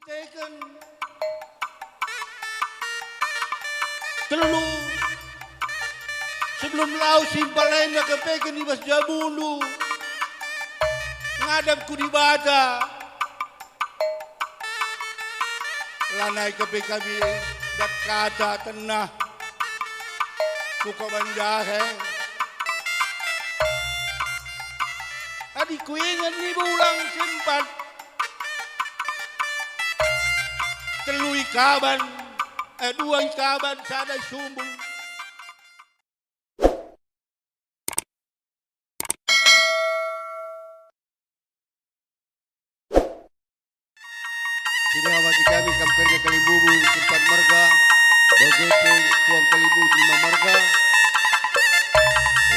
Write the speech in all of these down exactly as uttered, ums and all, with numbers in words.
Teken telu, sebelum lau simpal enda kepeken i bas jabundu ngadap ku Dibata. Lanai kepe kami dat kata tenah ku kaban jahe. Adi kuinget ni bulang simpat telu ikaban, eh, dua ikaban, sada sumbu. Sini amati kami kam kerina kalimbubu simpat merga, bage pe puang kalimbubu si lima merga.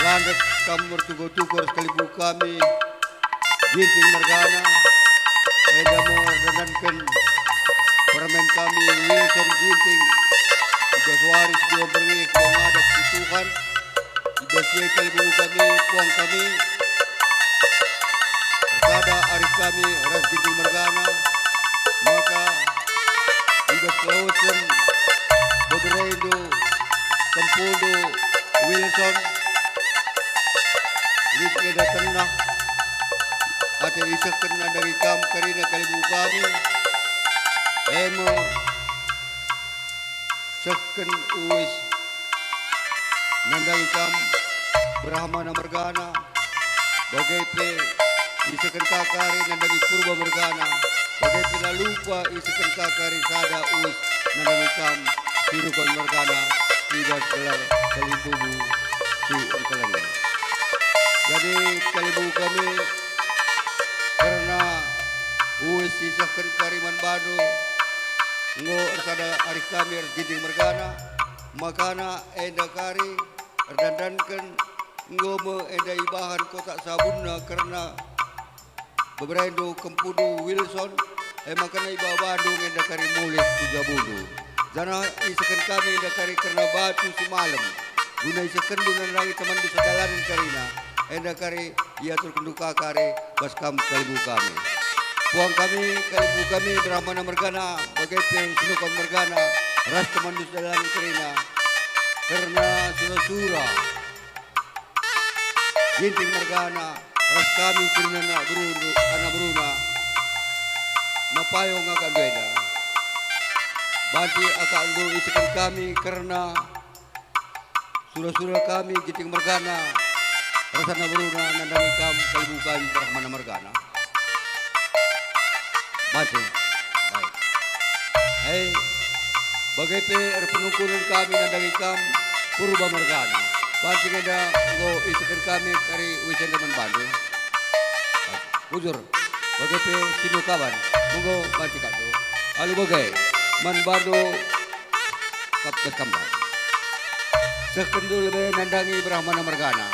Landet kam mertukur-tukur kalimbubu kami, Ginting mergana, enda me erdandanken permen kami Wilson Ginting, i bas wari si dua berngi ku ngadap ku Tuhan, i bas si e kalimbubu kami, puang kami, ersada arih kami ras Ginting mergana, maka i bas kelawesen beberendu kempundu Wilson, lit enda tenah ate isehken nandangi kam kerina kalimbubu kami, e me sehken uis nandangi kam Brahmana mergana, bage pe isehken ka kari nandangi Purba mergana, bage pe la lupa isehken ka kari sada uis nandangi kam Sirukon mergana i bas gelar kalimbubu si engkeleng. Jadi kalimbubu kami kerna uis si isehken kari man bandu, enggo ersada arih kami ras Ginting mergana, makana enda kari erdandanken enggo me enda ibahan kotak sabunna kerna beberendu kempundu Wilson, e maka ibabandu enda kari mulih ku jabundu. Janah isehken kami enda kari kerna batu si malem, guna isehkenndu nandangi temanndu sadalanen karina, enda kari iaturkenndu ka kari bas kam kalimbubu kami. Puang kami, kalimbubu kami, Brahmana mergana, bage pe Sinukon mergana, ras temanndu sadalanen karina, kerna sura-sura Ginting mergana, ras kami kerina anak berundu, anak beruna, mapayung akapndu enda. Banci akapndu isehken kami kerna sura-sura kami Ginting mergana, ras anak beruna nandangi kam kalimbubu kami Brahmana mergana. Banci. Baik. Hei, bage pe erpenungkunen kami nandangi kam Purba mergana. Banci enda enggo isehken kami kari uis enda man bandu. Bujur, bage pe Sinukaban, monggo banci akapndu. Alu bage, man bandu kap-, bas kam. Sehkenndu lebe nandangi Brahmana mergana.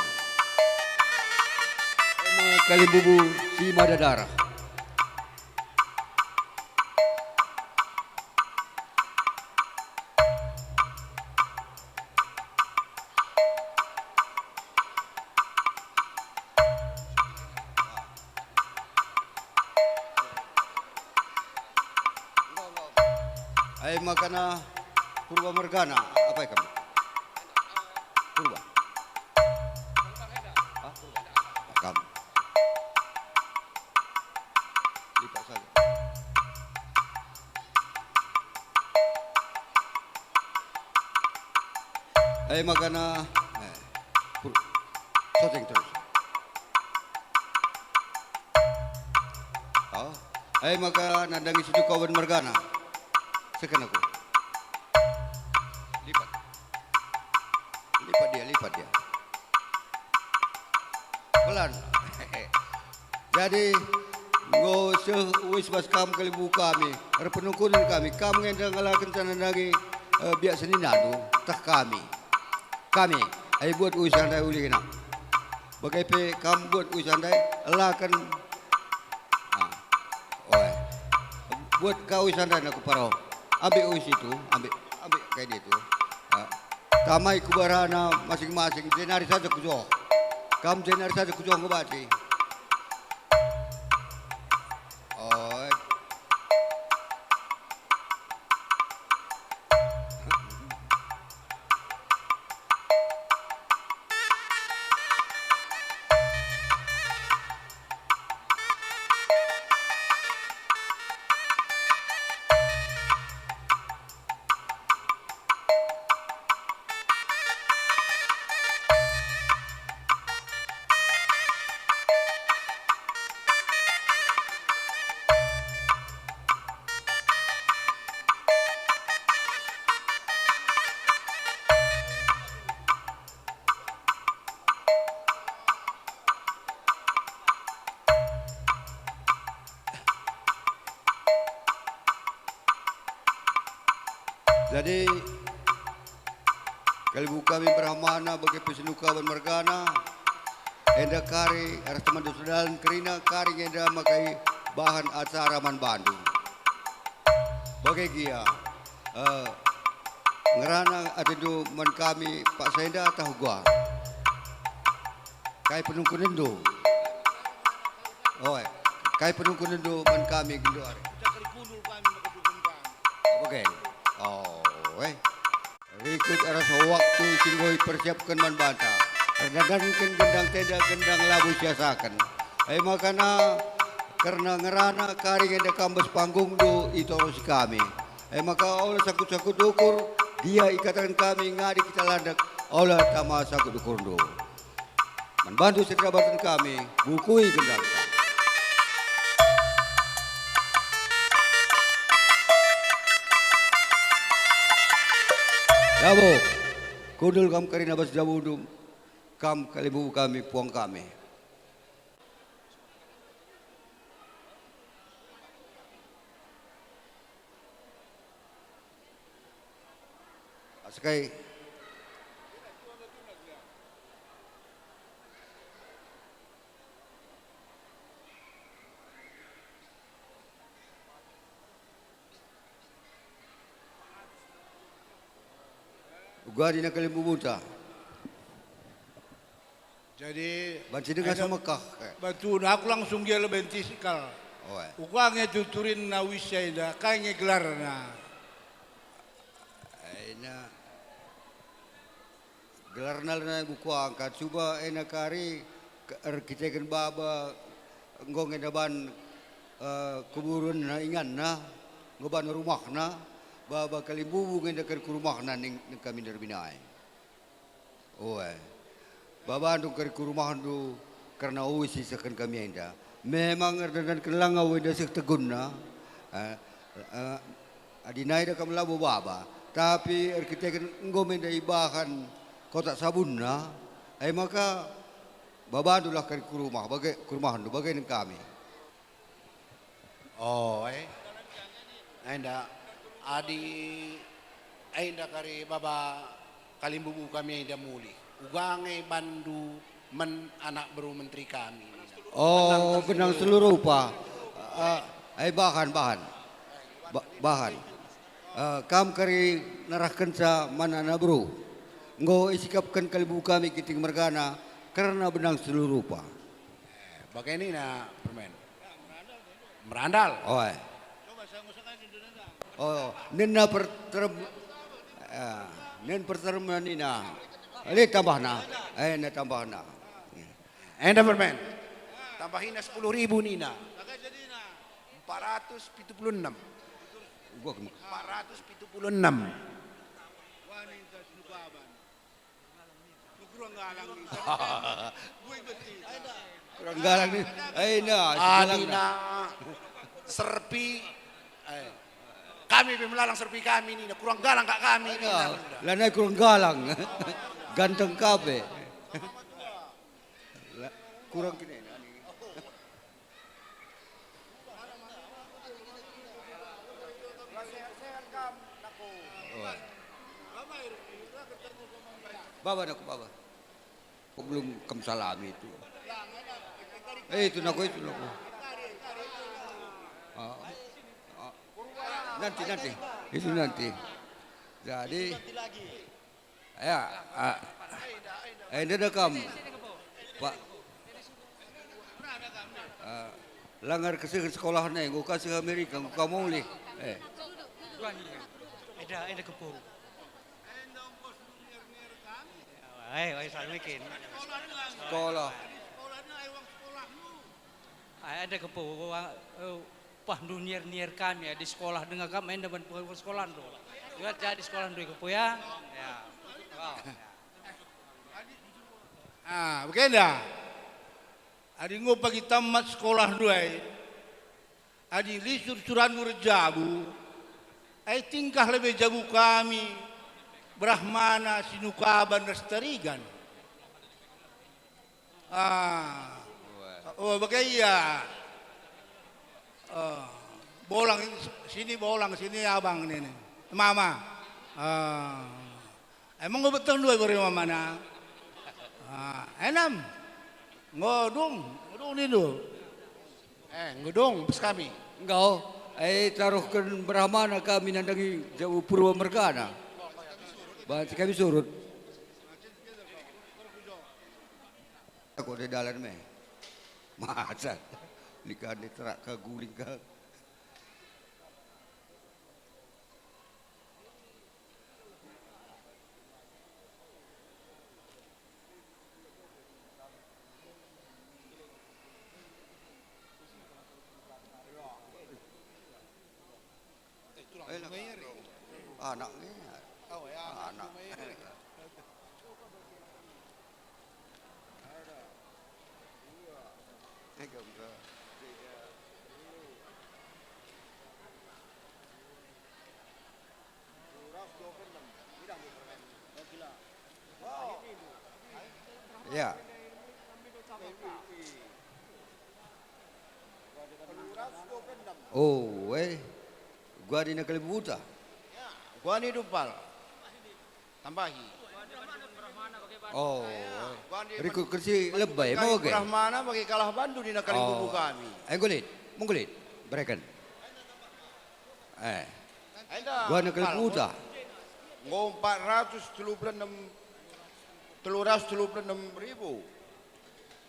E me kalimbubu si mada darah. Ai makana Purba mergana, apai kam? Purba. Hah? Kam. Lipat saja. Ai makana, eh, pur-, syuting terus. Oh, ai maka nandangi Sinukaban mergana. Sehken aku. Lipat. Lipat dia, lipat dia. Pelan. Jadi, enggo seh uis bas kam kalimbubu kami, erpenungkunen kami, kam nge enda ngelakenca nandangi, eh, biak seninandu, teh kami. Kami, ai buat uis ndai ulihna. Bage pe kam buat uis ndai, elaken. Ah, oe. Buat ka uis ndai na kuparo. Ambe uis itu, ambe, ambe kai dia itu. Ah, tamai ku barana masing-masing, jenari saja kujoh. Kam jenari saja kujoh ngebati. Oe. Jadi, kalimbubu kami Brahmana bage pe Sinukaban mergana, enda kari arah teman dosa dalan kerina kari enda makai bahan acara man bandu. Bage gia, eh, ngerana atendu man kami paksa enda tah uga. Kai penungkunenndu? Oe, kai penungkunenndu man kami genduari? Bage. Oe. Rikut arah waktu si enggo ipersiapken man banta. Erdandanken gendang tenda, gendang labo isiasaken. E makana kerna ngerana kari enda kam bas panggungndu itorusi kami. E maka ola sangkut-sangkut ukur, gia ikataken kami ngadi kita landek, ola tama sangkut ukurndu. Man bandu setrabaten kami, bukui gendangta. Dabo, kundul kam kerina bas jabundu, kam kalimbubu kami, puang kami. Asakai. Uga nina kalimbubunta. Jadi, banci denga enda semekah, eh. Bantu aku langsung gia lebe ntis kal. Oh, eh. Uga nge tuturinna wis enda, kai nge gelarna? Aina gelarna lena bukuangka, cuba ena kari ke-, erkiteken baba enggo nge daban, eh, kuburenna inganna, enggo ban rumahna, baba kalimbubu nge ndeken ku rumahna ning, ning kami nderbinai. Oe. Babandu kari ku rumahndu kerna uis isehken kami enda. Memang erdandanken langa enda seh tegunna. Eh, eh, adi nai da kam labo baba, tapi erkiteken enggo me enda ibahan kotak sabunna, e maka babandulah kari ku rumah, bage, ku rumahndu, bage nina kami. Oh, eh. Enda, adi enda kari baba kalimbubu kami enda mulih. Uga nge bandu men anak beru menteri kami, nina. Oh, benang seluruh rupa. Eh, eh, bahan, bahan. Ba-, bahan. Eh, kam kari narahkenca man anak beru. Enggo isikapken kalimbubu kami Ginting mergana kerna benang seluruh rupa. Eh, bage nina permen. Merandal. Oe. Oh, nina perterem, eh, nin perterem nina. Lit tambahna. Eh, nina tambahna. Enda permen. Tambahina sepuluh ribu nina. Empat ratus pitu puluh enam. Gua kem- Empat ratus pitu puluh enam. Kurang galang ni. Eh, nah, si galang Adina nah. Serpi. Eh. Kami pe melalang serpi kami nina, kurang galang kak kami nina. Nah, lanai kurang galang. Ganteng kape. La-, kurang kena ni. Baba nako, baba. Kok belum kam salami itu? Eh, itu nako, itu nako. Ah, ah. Nanti, nanti. Itu nanti. Jadi, ya, ah, eh, enda da kam, Pak. Ah, langar kesehen sekolah nai, enggo ka seh Amerika, enggo ka mulih. Eh. Eda, eda kepung. Eh, eh, selalu bikin. Sekolah. Ah, enda kepe, eh, pah ndu nier-nier kami, eh, di sekolah denga kam, enda ban pengaduan sekolah ndu. Juga jadi sekolah ndu kepe ya. Ya. Oh, ya. Ah, bagenda. Adi enggo pagi tamat sekolah ndu ai, adi lit sur-surandu erjabu, ai tingkah lebe jabu kami, Brahmana, Sinukaban, ras Tarigan. Ah. Oh, bage ia. Oh, bolang, sini bolang, sini abang nini. Mama. Ah, emang enggo beteh ndai bere mamana? Ah, enam. Enggo dung, enggo dung nindu. Eh, enggo dung, bas kami. Enggo, eh, taruhken berahmana kami nandangi jabu Purba mergana. Banci kami surut. Aku ada dalan me. Masa? Likan di terak ka guling ka. Eh, anak ni. Anak. Ya. Oh, eh. Gua di negeri buta. Gua ni Dumpal. Tambahi. Oh, rikut kersi lebay, mau ge? Brahmana bagi kalah bandu nina kalimbubu kami. Eh, gulit, menggulit, bereken. Eh, gua negeri buta. Enggo empat ratus telu puluh enam, telu ratus telu puluh enam ribu.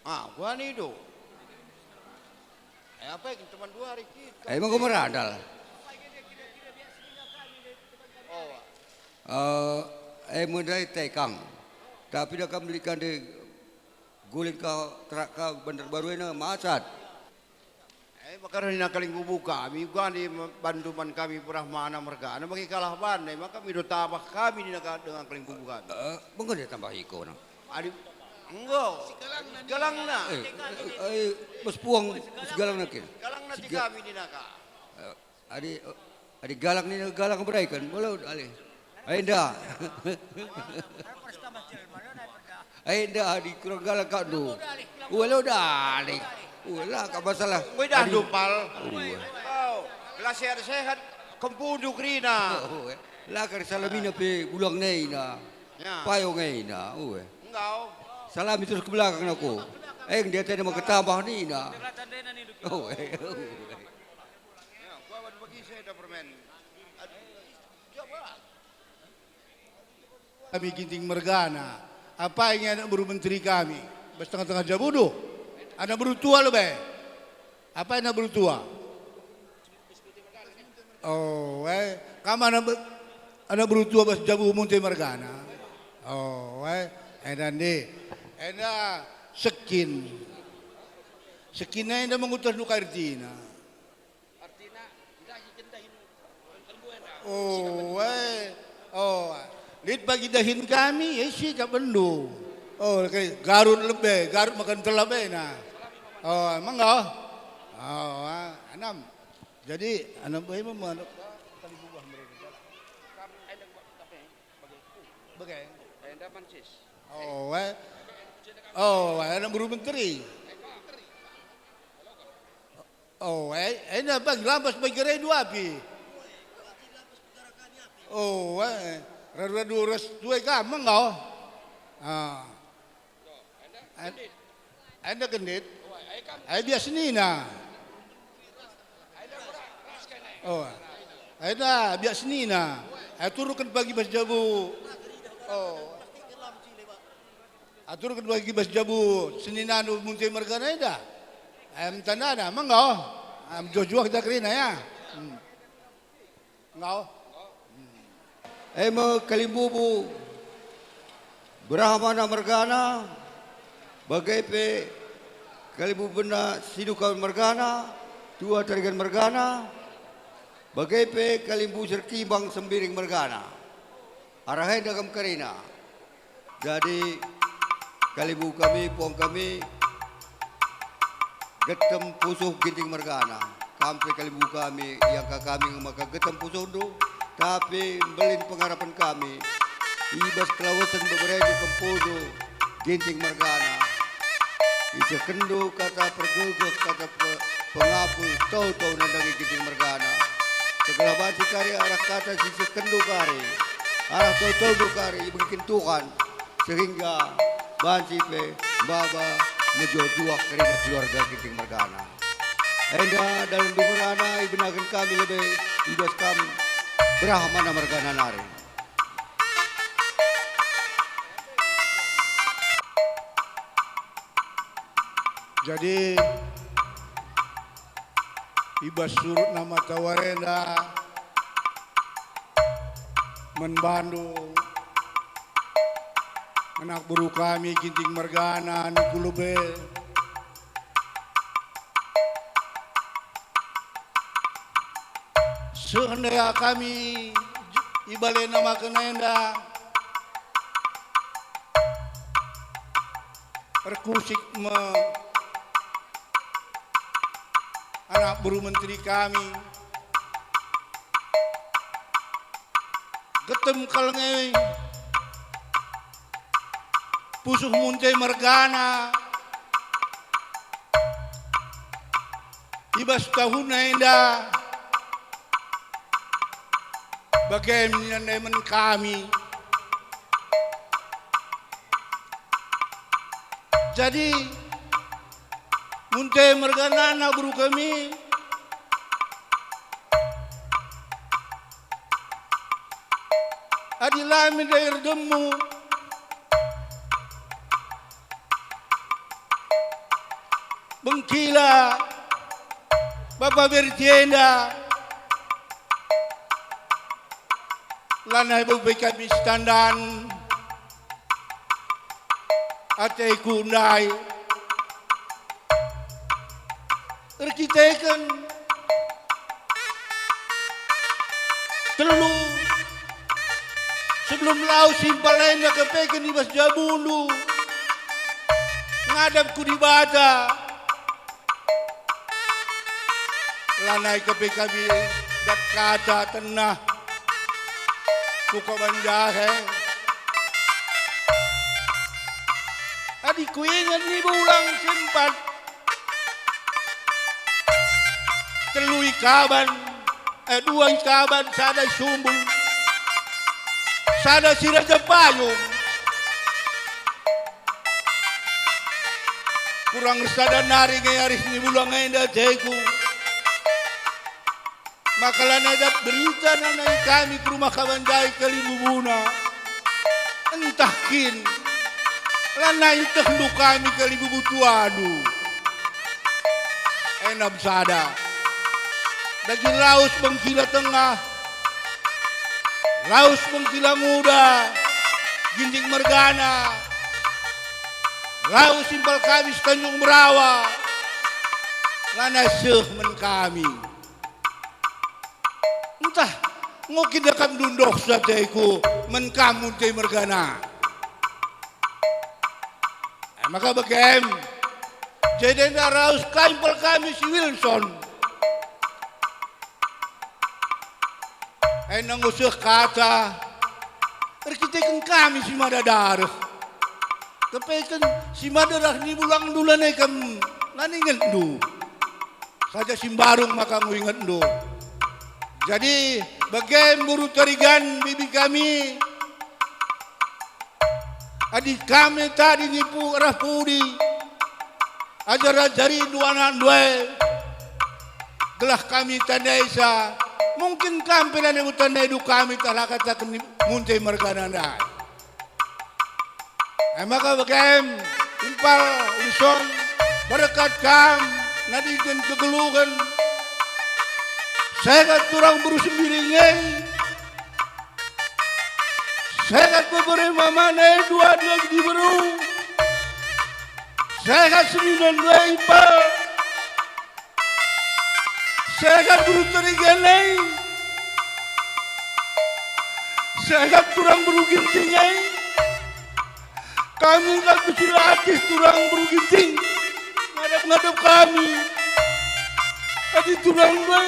Ah, gua ni do. Eh, apa yang teman dua hari kita? Eh, emang gua merandal. Oh, Eh, eh, mendai tekang. Tapi dah kam belikan de guling ka terak ka Bandarbaru ena macet. Eh, maka nina kalimbubu kami, gua ni bandu man kami Brahmana mergana bagi kalah bana, maka mido tabah kami nina ka dengan kalimbubu kami. Eh, mengko dia tambah iko, nah. Adi, enggo. Galangna. Eh, eh, eh, bas puang, bas galangna kin. Galangna ti kami nina ka. Eh, Adi, adi galak ni galak beraikan, mula alih. Enda. Enda adi kurang galak kak tu. Ue lo dalih. Ue la kak masalah. Ue dah Adi- Dumpal. Ue. Oh, gelas sehat-sehat, kempundu kerina. Oh, ue. La kak salamina pe bulang neina. Ya. Payo ngeina. Ue. Enggau. Salami terus ke belakang aku. Eh, dia tadi mau ketambah nina. Oh, eh. Ya, gua wan bagi saya ada permen. Aduh, coba. Kami Ginting mergana. Apai nge anak beru menteri kami? Bas tengah-tengah jabu do. Anak beru tua lebe. Apai anak beru tua? Oh, eh. Kam anak be-, anak beru tua bas jabu Munte mergana. Oh, eh. Enda ndi. Enda sekin. Sekin enda mengutah nuka ertina. Artina, ndahi ken dahin enggo enda. Oh, eh. Oh, lit bagi dahin kami, eh, sikap bendu. Oh, kayak Garut lebe, Garut makan telap ena. Oh, emang enggak? Oh, ah, enam. Jadi, enam, eh, mem-, anu, bage. Oh, eh. Oh, eh, anak beru menteri. Oh, eh, enda bagi lambas bagi redu api. Oh, eh, radu-radu ras tuai kam enggo. Ah. En-, enda kendit. Ai bias nina. Oh. Enda bias nina. Ai turuken bagi bas jabu. Oh. Aturken bagi bas jabu seninandu Munte mergana enda. Em tandana, menggo. Em juah-juah kita kerina, ya. Hmm. Enggo. E me kalimbubu Brahmana mergana, bage pe kalimbubenna Siduka mergana, Tua Tarigan mergana, bage pe kalimbubu Serkimbang Sembiring mergana. Arah enda kam kerina. Jadi, kalimbubu kami, puang kami, Getem Pusuh Ginting mergana. Kam pe kalimbubu kami, iangka kami nge maka Getem Pusuhndu, tapi mbelin pengarapen kami. I bas kelawesen bebereken kempundu, Ginting mergana. Isehkenndu kata pergegeh, kata pe-, pengapul, tau-tau nandangi Ginting mergana. Segelah banci kari arah kata si isehkenndu kari. arah tau-tau kari ibegiken Tuhan, sehingga banci pe maba mejuah-juah kerina keluarga Ginting mergana. Enda dalan dengerana ibenaken kami lebe i bas kam beraha mana mergana nari. Jadi, i bas surutna matawari enda man bandu, anak beru kami Ginting mergana, niku lebe. Seh ndai kami i bale namaken enda. Erkusik me anak beru menteri kami. Getem kal nge pusuh Munte mergana. I bas tahun enda, bage me nina ndai man kami. Jadi, Munte mergana anak beru kami, adi la min ndai erdemu, Bengkila, Bapa Berti enda, lanai bebe kami sitandan ateku ndai. Erkiteken telu sebelum lau simpal enda kepeken i bas jabundu ngadap ku Dibata, lanai kepe kami dat kata tenah ku kaban jahe. Adi kuinget ni bulang sempat, telu ikaban, eh, dua ikaban, sada isumbung, sada si raja payung. Kurang ersada nari nge arih ni bulang enda ateku. Maka lanai dat berita nanai kami ku rumah kaban ndai kalimbubuna. Ntah kin lanai tehndu kami kalimbubu tuandu. Enam sada. Daging laus Bengkila Tengah, laus Bengkila Nguda, Ginting mergana, laus simpal kami si Tanjung Merawa, lanai seh man kami. Ntah, enggo kin akapndu ndoh si ateku man kam Munte mergana. E maka bage me, jadi enda ras simpal kami si Wilson. Enda enggo seh kata erkiteken kami si mada dareh. Kepeken si mada dareh ni bulangndu lanai kam, lanai ingetndu. Saja si mbarung maka enggo ingetndu. Jadi, bage me Beru Tarigan bibi kami, adi kam e tadi nipu arah pudi, ajar-ajarindu anakndu e, gelah kami tandaisa, mungkin kam pe lanai enggo tandaidu kami tah la kataken Munte mergana ndai. E maka bage me, simpal Wilson, berkat kam nadingken kegeluhen. Sehat turang beru Sembiring e. Sehat bebere mamana e dua-dua diberu. Sehat seninandu e, impal. Sehat Beru Tarigan e. Sehat turang beru Ginting e. Kami enggo pecil atis turang beru Ginting. Ngadap-ngadap kami. Adi turang e.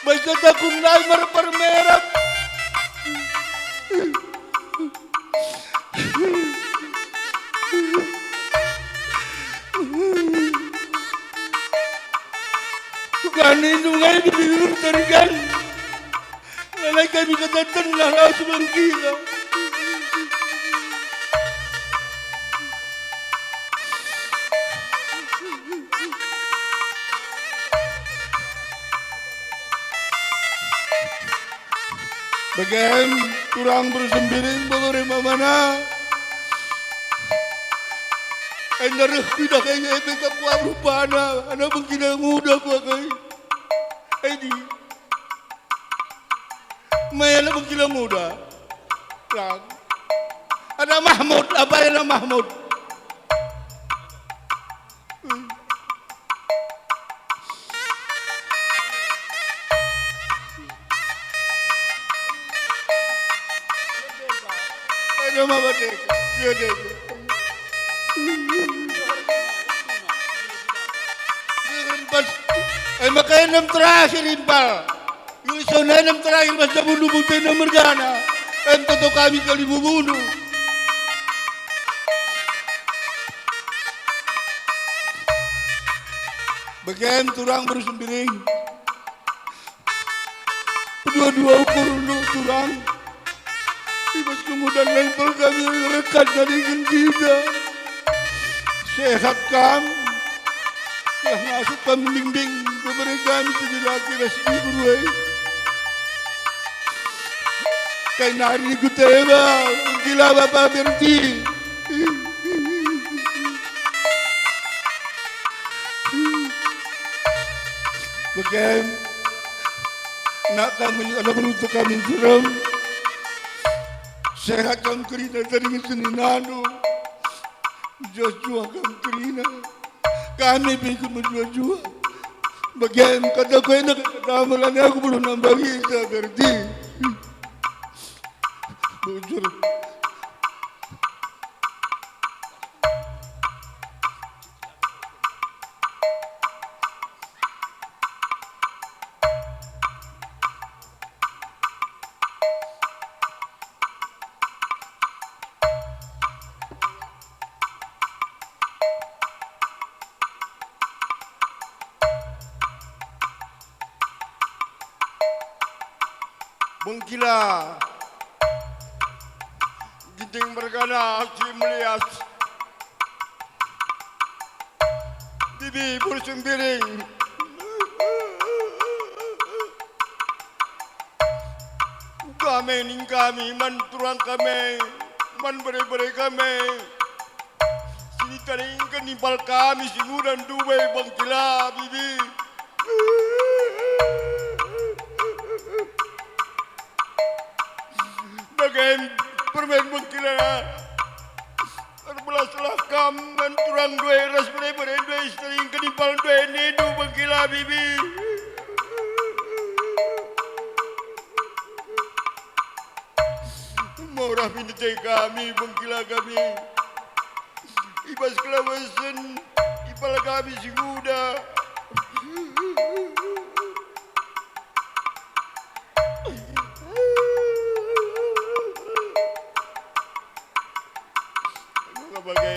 Bagi takun ndai merper merap. Tugan indu ngai di Beru Tarigan. Lalai Kami kata tenah lawes bengkila. Bage em turang Beru Sembiring bebere mamana. Enda reh kuidah kai nge pe kuah rupana, anak bengkila nguda kuah kai. Edi. Mela bengkila nguda. Lang. Ada Mahmud, apa ya Mahmud? Ada Mahmud. Dia, dia, dia. Dia kan pas, eh, maka enem terakhir impal. Yusuf enem terakhir bas jabundu butena mergana. Em toto kami kali bubundu. Bage em turang Beru Sembiring. Dua-dua ukur unduk turang. Ibas kemudian lempel kami rekat dari gentida. Sehat kam. Telah ngasup kam bimbing bebere kami si dilaki ras si guru e. Kai nari ku teba, gila Bapa Berti. Bage em, nak kami, anak beruntuk kami serem. Sehat kam kerina tading seninandu. Mejuah-juah kam kerina. Kami pe ikut mejuah-juah. Bage em kataku enda kata kamu, lanai aku belum nambahi ita berarti. Bujur. Bengkila. Ginting mergana si melias. Bibi Beru Sembiring. Uga me ning kami man turang kami, man bere-bere kami. Si nitadingken impal kami si nguda ndube bengkila, Bibi. Bage em permen bengkila. Erbelaslah kam man turang ndube ras bere-bere ndube si tadingken impal ndube nindu bengkila, Bibi. Murah minta kami, bengkila kami. I bas kelawesen, impal kami si nguda. Maka bage,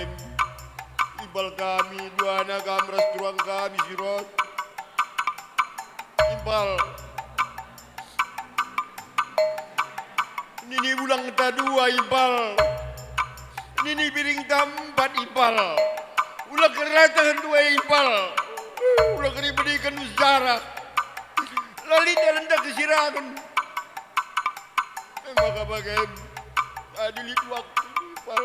impal kami duana kam ras turang kami si rot. Impal. Nini bulangta dua impal. Nini biringta empat impal. Ula keratehen dua impal. Ula keribediken sejarah. La lit dalenta kesirangen. E maka bage, adi lit waktu impal.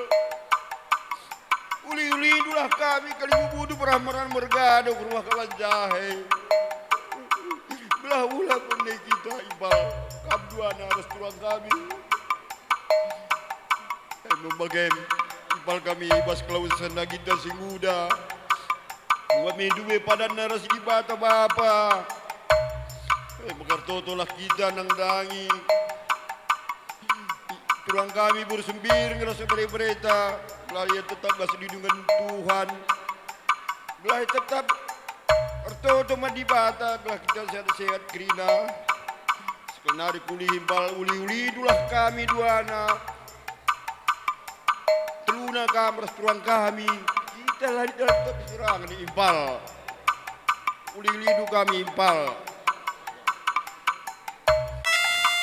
Uli-ulindulah kami kalimbubu peramaran mergado ku rumah kawan jahe. Belah ula pende kita impal, kam duana ras turang kami. E me bage, impal kami i bas kelawesen aginta si nguda. Kami ndube padanna ras Dibata Bapa. E maka ertotolah kita nandangi. Turang kami Beru Sembiring ras bere-bereta, gelah ia tetap bas lindungen Tuhan. Gelah ia tetap ertoto man Dibata, gelah kita sehat-sehat kerina. Sekalnari kulihi impal, uli-ulindulah kami duana. Teluna kam ras turang kami, kita la lit dalem kesirangen impal. Uli-ulindu kami impal.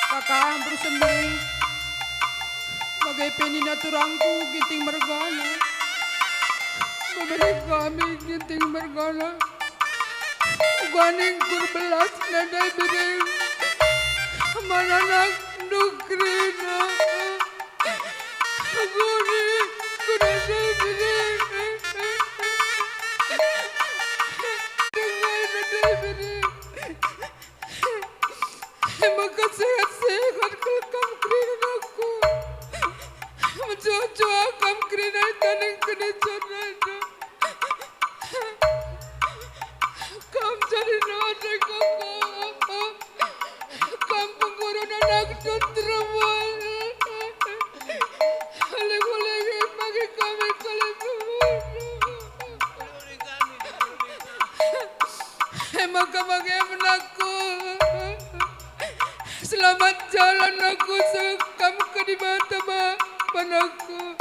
Kak Kam beru sembering, bage pe nina turangku Ginting mergana. Bebere kami Ginting mergana. Uga ningkur belas nadai biring. Mana anak ndu kerina. Guni ku nadai biring. Dengar nadai biring. Maka sehat-sehat kal kam kerina nangku. Mejuah-juah kam kerina tanding kenincerndu. Kam jadi nate koko. Kam penggurun anak tentrem. Lego-lego bagi kami kalian. Emaka bage anakku. Selamat jalan aku sekam ke Dibata ba anakku.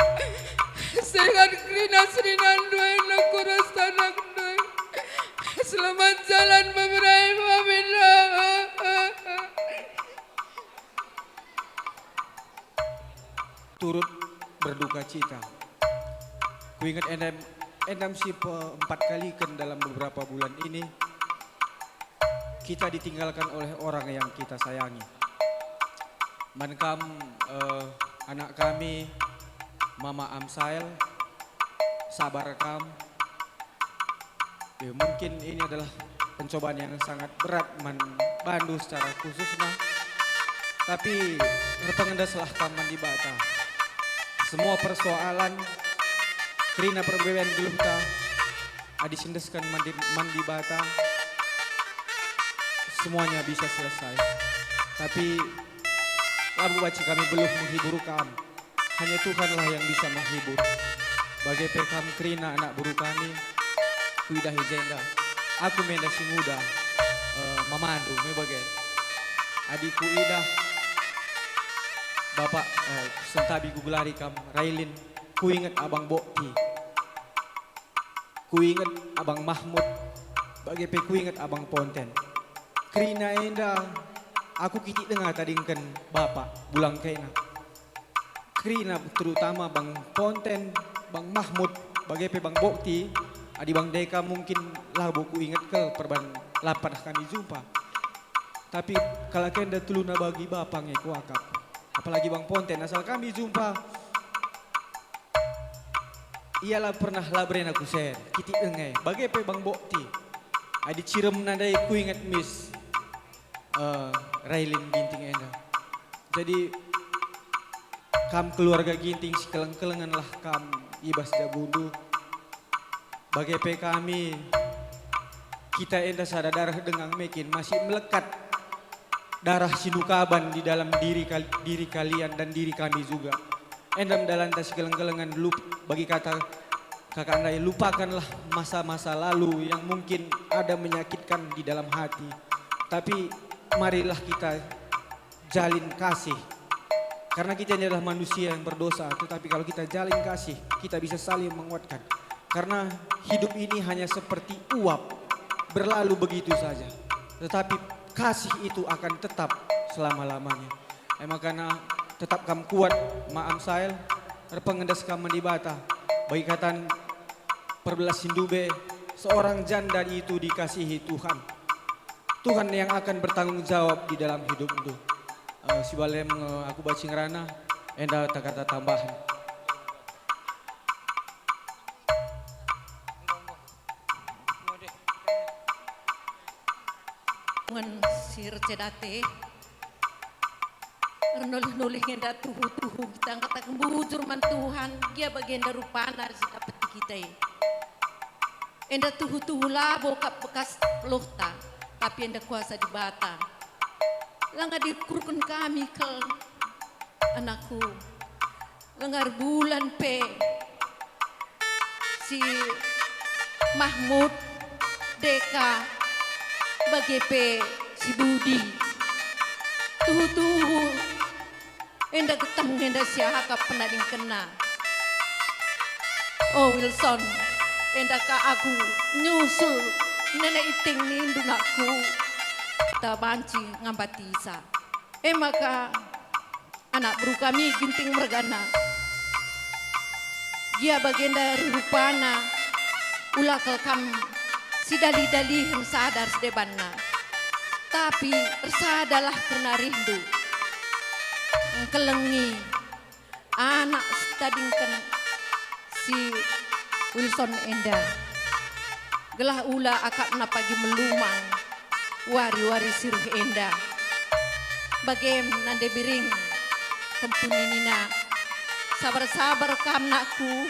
Sehat kerina senina ndai anakku ras anakndu. Selamat jalan beberai mamina. Turut berduka cita. Kuinget endam, endam si peempat kaliken dalam beberapa bulan ini, kita ditinggalkan oleh orang yang kita sayangi. Man kam, eh, anak kami, Mama Amsael, sabar kam. Ya, mungkin ini adalah pencobaan yang sangat berat man bandu secara khususna. Tapi erpengendeslah kam man Dibata. Semua persoalan kerina perbeben geluhta, adi siendesken man Di-, man Dibata, semuanya bisa selesai. Tapi labo banci kami beluh menghibur kam. Hanya Tuhanlah yang bisa menghibur. Bage pe kam kerina anak beru kami, kuidah i jenda. Aku me enda si nguda, eh, mamandu, me bage. Adi kuidah Bapak, eh, sentabi kugelari kam, Railin, kuinget Abang Bokti. Kuinget Abang Mahmud, bage pe kuinget Abang Ponten. Kerina enda aku kitik denga tadingken Bapak, bulang kena. Kerina terutama Bang Ponten, Bang Mahmud, bage pe Bang Bokti, adi Bang Deka mungkin labo kuinget kal perban la pernah kami jumpa. Tapi kalak enda teluna bagi Bapa nge kuakap. Apalagi Bang Ponten, asal kami jumpa, ia la pernah la berena kusen, kitik denga e, bage pe Bang Bokti. Adi ciremna ndai kuinget mis, eh, Railin Ginting enda. Jadi, kam keluarga Ginting sikeleng-kelengenlah kam i bas jabundu. Bage pe kami, kita enda sada dareh denga me kin masih melekat darah sinukaban di dalam diri kal-, diri kalian dan diri kami juga. Enda me dalanta sikeleng-kelengen lup-, bagi kata kakak ndai, lupakanlah masa-masa lalu yang mungkin ada menyakitkan di dalam hati. Tapi marilah kita jalin kasih. Karena kita ini adalah manusia yang berdosa, tetapi kalau kita jalin kasih, kita bisa saling menguatkan. Karena hidup ini hanya seperti uap, berlalu begitu saja. Tetapi kasih itu akan tetap selama-lamanya. E makana tetap kam kuat, Ma Amsael, erpengendes kam man Dibata. Bagi katan perbelas si ndube, seorang janda itu dikasihi Tuhan. Tuhan yang akan bertanggung jawab di dalam hidupndu. Eh, si bale me nge aku banci ngerana, enda kata-kata tambahan. Ngen si ercedate, ernulih-nulih enda tuhu-tuhu kita ngkataken bujur man Tuhan, gia bagenda rupana si dapeti kita e. Enda tuhu-tuhu labo kap bekas lohta, tapi enda kuasa Dibata. Langa diukurken kami kal, anakku. Langa erbulan pe si Mahmud, Deka, bage pe si Budi. Tuhu-tuhu enda geteh enda siakap penadingkenna. O Wilson, enda ka aku nyusul nene iting nindu nakku. Kita banci ngambatisa. E maka, anak beru kami Ginting mergana, gia bagenda rupana, ula kal kam sidali-dalihen sada ras debanna, tapi ersadalah kerna arihndu, engkelengi anak sitadingken si Wilson enda, gelah ula akapna pagi melumang wari-wari si reh enda. Bagem nande Biring, kempu ninina, sabar-sabar kam nakku,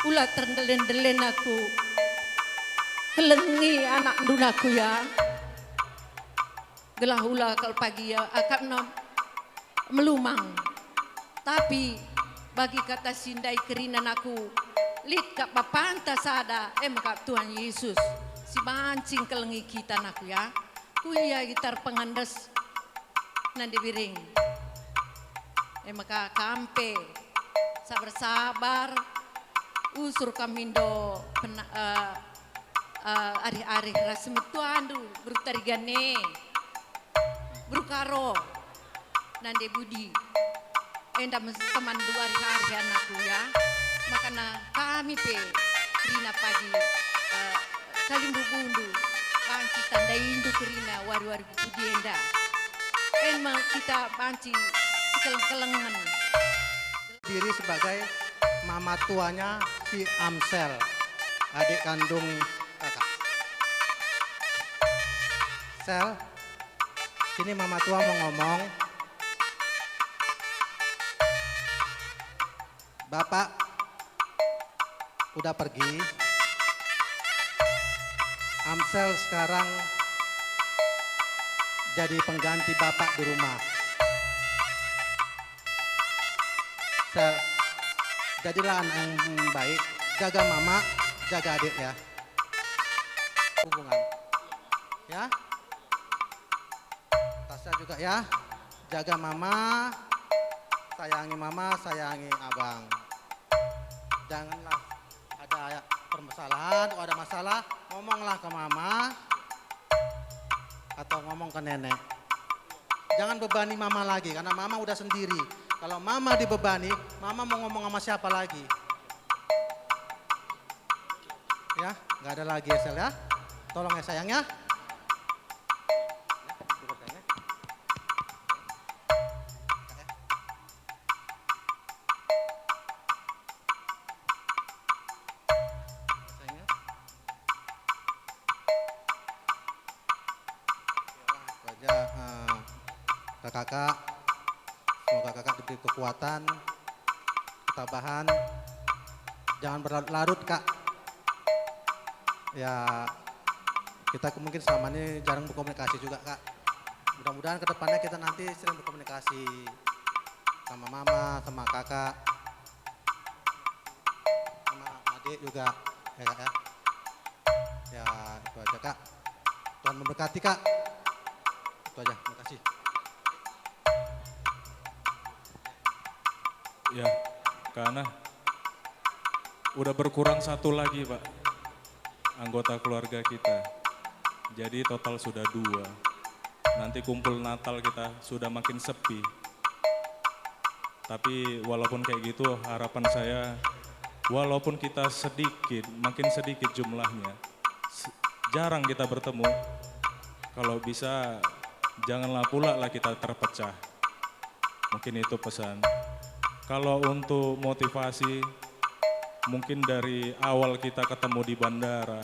ula terndelen-ndelen aku, kelengi anakndu nakku ya. Gelah ula kal pagi ia akapna melumang. Tapi bagi kata si ndai kerina nakku, lit kap bapanta sada, e maka Tuhan Yesus, si banci engkelengi kita nakku ya. Kuya gitar pengandes nande Biring. E maka kam pe sabar-sabar, usur kam mindo pena-, eh, eh, arih-arih ras metuandu, beru Tarigane, beru Karo, nande Budi. Enda me temanndu arih-arih anakku ya. Makana kami pe kerina pagi, eh, kalimbubundu, banci tandaindu kerina wari-wari pudi enda. En me kita banci sikeleng-kelengen. Diri sebagai mama tuanya si Amsel, adik kandung kakak. Sel, sini mama tua mau ngomong. Bapak udah pergi. Amsel sekarang jadi pengganti bapak di rumah. Sel, jadilah anak yang baik, jaga mama, jaga adik ya. Hubungan. Ya. Tasya juga ya. Jaga mama, sayangi mama, sayangi abang. Janganlah ada permasalahan, kalau ada masalah, ngomonglah ke mama atau ngomong ke nenek. Jangan bebani mama lagi, karena mama udah sendiri. Kalau mama dibebani, mama mau ngomong sama siapa lagi? Ya, nggak ada lagi ya, Sel ya. Tolong ya, sayang ya. Sayang ya. Itu aja, eh, kakak-kakak, semoga kakak diberi kekuatan, ketabahan, jangan berlarut-larut, Kak. Ya, kita ke-, mungkin selama ini jarang berkomunikasi juga, Kak. Mudah-mudahan ke depannya kita nanti sering berkomunikasi sama mama, sama kakak, sama adik juga, ya, Kak, ya. Ya, itu aja, Kak. Tuhan memberkati, Kak. Itu aja, terima kasih. Ya, karena udah berkurang satu lagi, Pak, anggota keluarga kita. Jadi total sudah dua. Nanti kumpul Natal kita sudah makin sepi. Tapi walaupun kayak gitu, harapan saya, walaupun kita sedikit, makin sedikit jumlahnya, se-, jarang kita bertemu, kalau bisa janganlah pula lah kita terpecah. Mungkin itu pesan. Kalau untuk motivasi, mungkin dari awal kita ketemu di bandara,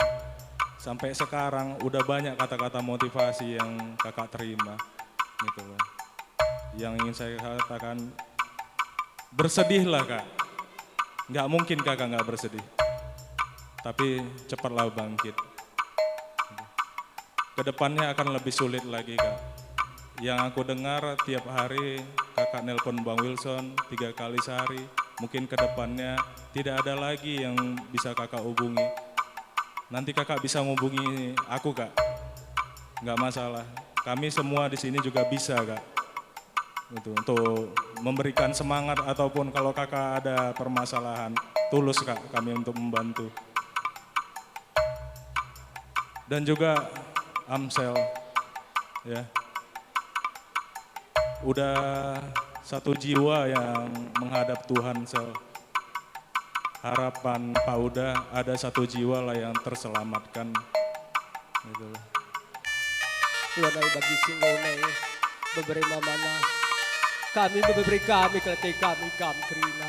sampai sekarang udah banyak kata-kata motivasi yang kakak terima, gitu loh. Yang ingin saya katakan, bersedihlah, Kak. Nggak mungkin kakak nggak bersedih. Tapi cepatlah bangkit. Kedepannya akan lebih sulit lagi, Kak. Yang aku dengar, tiap hari kakak nelpon Bang Wilson tiga kali sehari. Mungkin kedepannya tidak ada lagi yang bisa kakak hubungi. Nanti kakak bisa menghubungi aku, Kak. Nggak masalah. Kami semua di sini juga bisa, Kak. Gitu, untuk memberikan semangat ataupun kalau kakak ada permasalahan, tulus, Kak, kami untuk membantu. Dan juga Amsel, ya. Udah satu jiwa yang menghadap Tuhan, Sel. Harapan Pak Uda ada satu jiwa lah yang terselamatkan. Gitu loh. Ulah nai bagi si enggo nai bebere mamana. Kami bebere kami kelate kami kam kerina.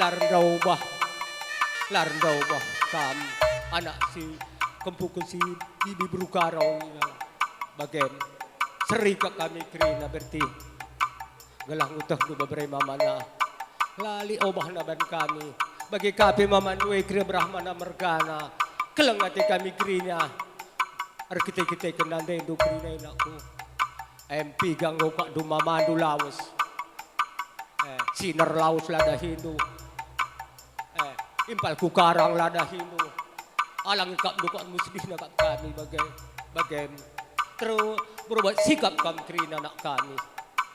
La renda ubah. La renda ubah kam anak si kempuken si bibi beru karau ina. Bagem seri kap kami kerina berarti. Gelah ngutehndu bebere mamana. La lit obahna ban kami. Bage ka pe mamandu e kerina berah mana mergana. Keleng ate kami kerina. Erkite-kiteken nandendu kerina inakku. Em piga enggo kakndu mamandu lawes. Eh, siner lawes la dahindu. Eh, impal ku karang la dahindu. Alang ikapndu kap musedihna kap kami bage, bagem. Terus berubah sikap kam kerina anak kami.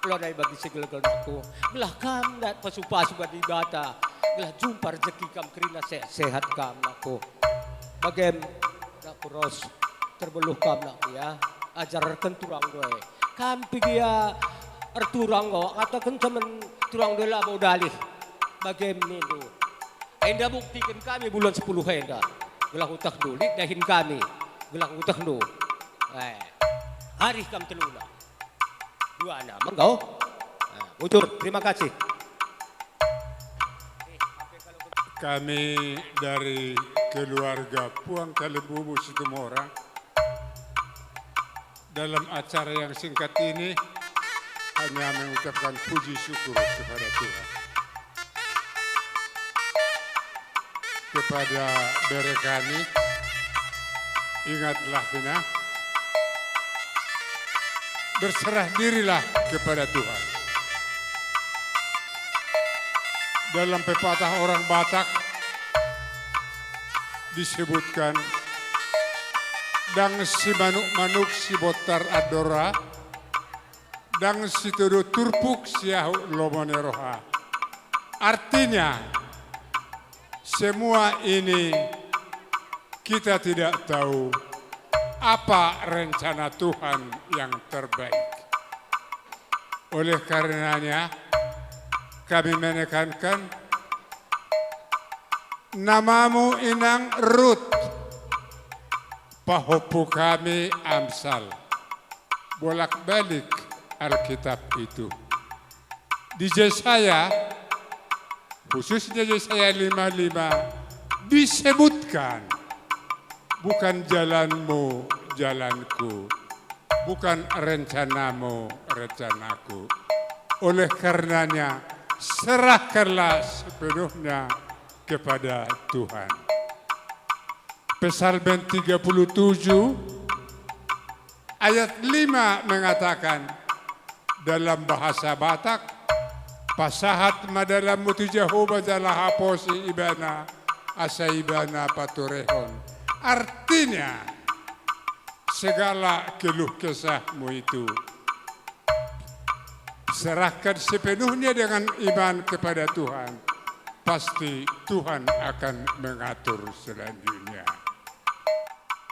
Ulah nai bagi si gelgel nakku. Gelah kam dat pasu-pasu bagi Dibata. Gelah jumpa rejeki kam kerina sehat-sehat kam nakku. Bagem nakku ros. Terbeluh kam nakku ya. Ajarken turang doe. Kam piga erturang kok. Kataken camen turang doe labo dalih. Bagem nindu. Enda buktiken kami bulan sepuluh enda. Gelah utehndu, lit dahin kami. Gelah utehndu. Eh, arih kam teluna. Duana, menggo. Nah, bujur, terima kasih. Kami dari keluarga Puang Kalembubu Situmorang dalam acara yang singkat ini hanya mengucapkan puji syukur kepada Tuhan. Kepada bere kami, ingatlah, Bina, berserah dirilah kepada Tuhan. Dalam pepatah orang Batak disebutkan, dang si manuk-manuk si botar andora, dang si todo turpuk si ahuk lomone roha. Artinya, semua ini kita tidak tahu apa rencana Tuhan yang terbaik. Oleh karenanya, kami menekankan, namamu inang Rut, pahompu kami Amsal. Bolak-balik Alkitab itu. Di Jesaya, khususnya Jesaya lima lima, disebutkan, "Bukan jalanmu jalanku, bukan rencanamu rencanaku." Oleh karenanya, serahkanlah sepenuhnya kepada Tuhan. Psalmen tiga puluh tujuh ayat lima mengatakan, dalam bahasa Batak, "Pasahat ma dalanmu tu Jehoba janah aposi ibana, asa ibana paturehon." Artinya, segala keluh kesahmu itu, serahkan sepenuhnya dengan iman kepada Tuhan, pasti Tuhan akan mengatur selanjutnya.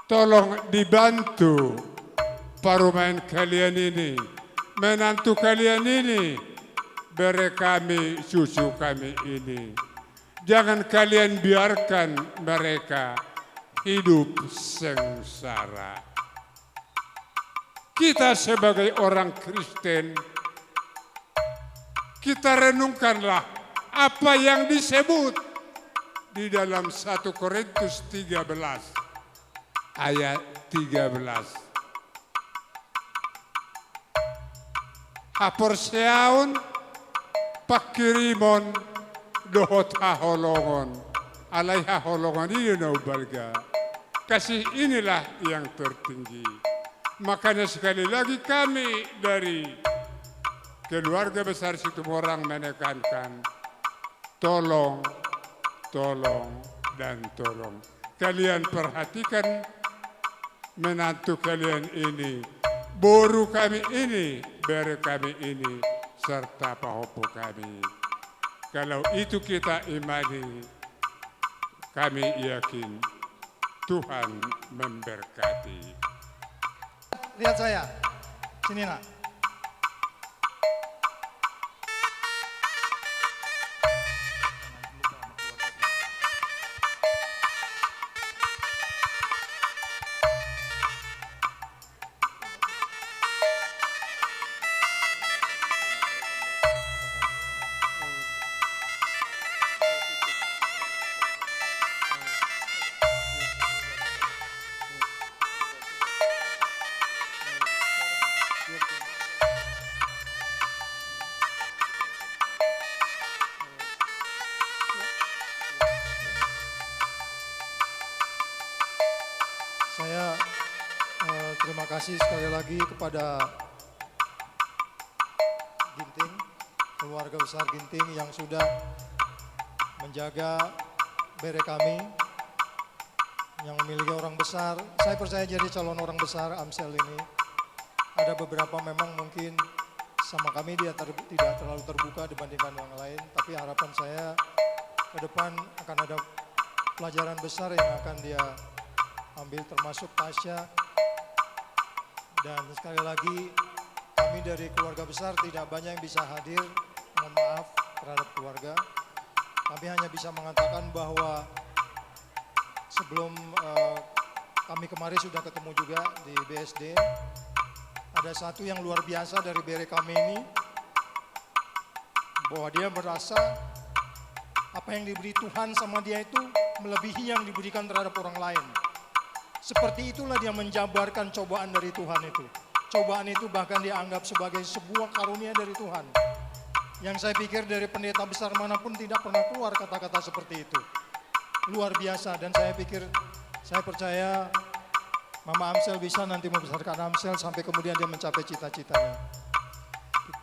Tolong dibantu parumaen kalian ini, menantu kalian ini, bere kami, cucu kami ini. Jangan kalian biarkan mereka hidup sengsara. Kita sebagai orang Kristen, kita renungkanlah apa yang disebut di dalam satu Korintus tiga belas ayat tiga belas. Haporseaon, pengkirimon, dohot haholongon. Alai haholongon i nina ubalga. Kasih inilah yang tertinggi. Makanya sekali lagi kami dari keluarga besar Situmorang menekankan, tolong, tolong, dan tolong. Kalian perhatikan menantu kalian ini, boru kami ini, bere kami ini, serta pahompu kami. Kalau itu kita imani, kami yakin Tuhan memberkati. Lihat saya, sini nak. Terima kasih sekali lagi kepada Ginting, keluarga besar Ginting yang sudah menjaga bere kami, yang memiliki orang besar. Saya percaya jadi calon orang besar Amsel ini. Ada beberapa memang mungkin sama kami dia ter-, tidak terlalu terbuka dibandingkan yang lain, tapi harapan saya ke depan akan ada pelajaran besar yang akan dia ambil, termasuk Tasya. Dan sekali lagi, kami dari keluarga besar tidak banyak yang bisa hadir, mohon maaf terhadap keluarga. Kami hanya bisa mengatakan bahwa sebelum, eh, kami kemarin sudah ketemu juga di B S D, ada satu yang luar biasa dari bere kami ini, bahwa dia merasa apa yang diberi Tuhan sama dia itu melebihi yang diberikan terhadap orang lain. Seperti itulah dia menjabarkan cobaan dari Tuhan itu. Cobaan itu bahkan dia anggap sebagai sebuah karunia dari Tuhan. Yang saya pikir dari pendeta besar manapun tidak pernah keluar kata-kata seperti itu. Luar biasa, dan saya pikir, saya percaya Mama Amsel bisa nanti membesarkan Amsel sampai kemudian dia mencapai cita-citanya.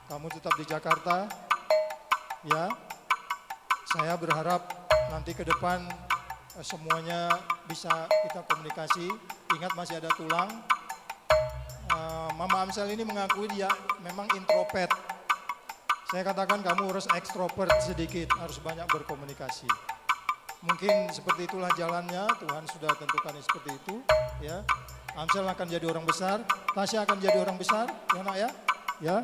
Kamu tetap di Jakarta, ya. Saya berharap nanti ke depan, eh, semuanya bisa kita komunikasi. Ingat, masih ada Tulang. Eh, Mama Amsel ini mengakui dia memang introvert. Saya katakan kamu harus ekstrovert sedikit, harus banyak berkomunikasi. Mungkin seperti itulah jalannya, Tuhan sudah tentukan seperti itu, ya. Amsel akan jadi orang besar, Tasya akan jadi orang besar, ya, Nak, ya. Ya.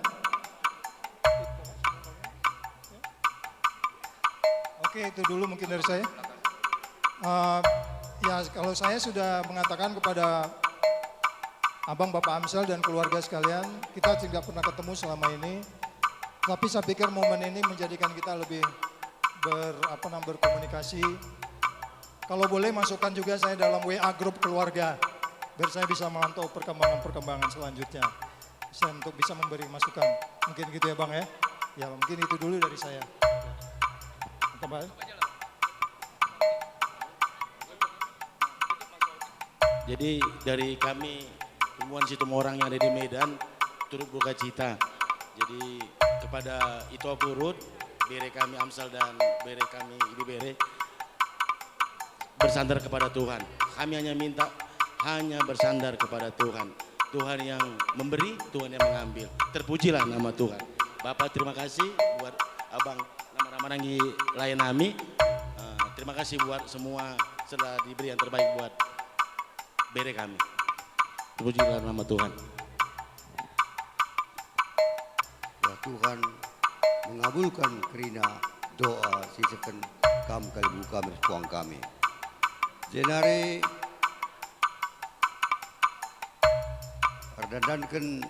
Oke, itu dulu mungkin dari saya. Eh, ya, kalau saya sudah mengatakan kepada Abang, Bapak Amsel, dan keluarga sekalian, kita tidak pernah ketemu selama ini. Tapi saya pikir momen ini menjadikan kita lebih ber-, apa namanya, berkomunikasi. Kalau boleh, masukkan juga saya dalam W A grup keluarga, biar saya bisa memantau perkembangan-perkembangan selanjutnya. Saya untuk bisa memberi masukan. Mungkin gitu ya, Bang, ya. Ya, mungkin itu dulu dari saya. Tambah. Jadi, dari kami, Tumbuhan Situmorang yang ada di Medan, turut berduka cita. Jadi, kepada Ito Purut, bere kami Amsel dan bere kami Ibu Bere, bersandar kepada Tuhan. Kami hanya minta, hanya bersandar kepada Tuhan. Tuhan yang memberi, Tuhan yang mengambil. Terpujilah nama Tuhan. Bapak, terima kasih buat Abang Rama-Rama nanggi layan nami. Eh, terima kasih buat semua, telah diberi yang terbaik buat bere kami. Terpujilah nama Tuhan. Ya, Tuhan mengabulkan kerina doa si isehken kam kalimbubu kami ras puang kami. Jenari erdandanken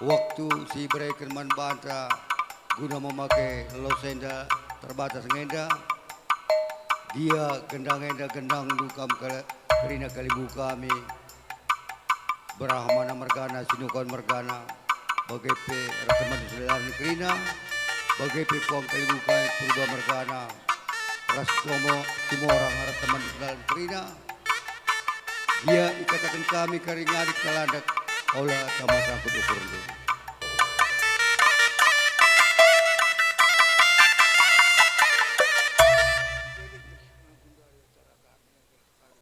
waktu si ibereken man banta guna memake lawes enda terbatas nge enda, gia gendang enda gendangndu kam kal-, kerina kalimbubu kami, Brahmana mergana, Sinukaun mergana, bage pe ras teman sedalan kerina, bage pe puang kalimbubu kami Purba mergana, ras Tomo Timorang ras teman sedalan kerina. Gia ikataken kami kari ngadi kalandak, ola tama sangkut ukurndu.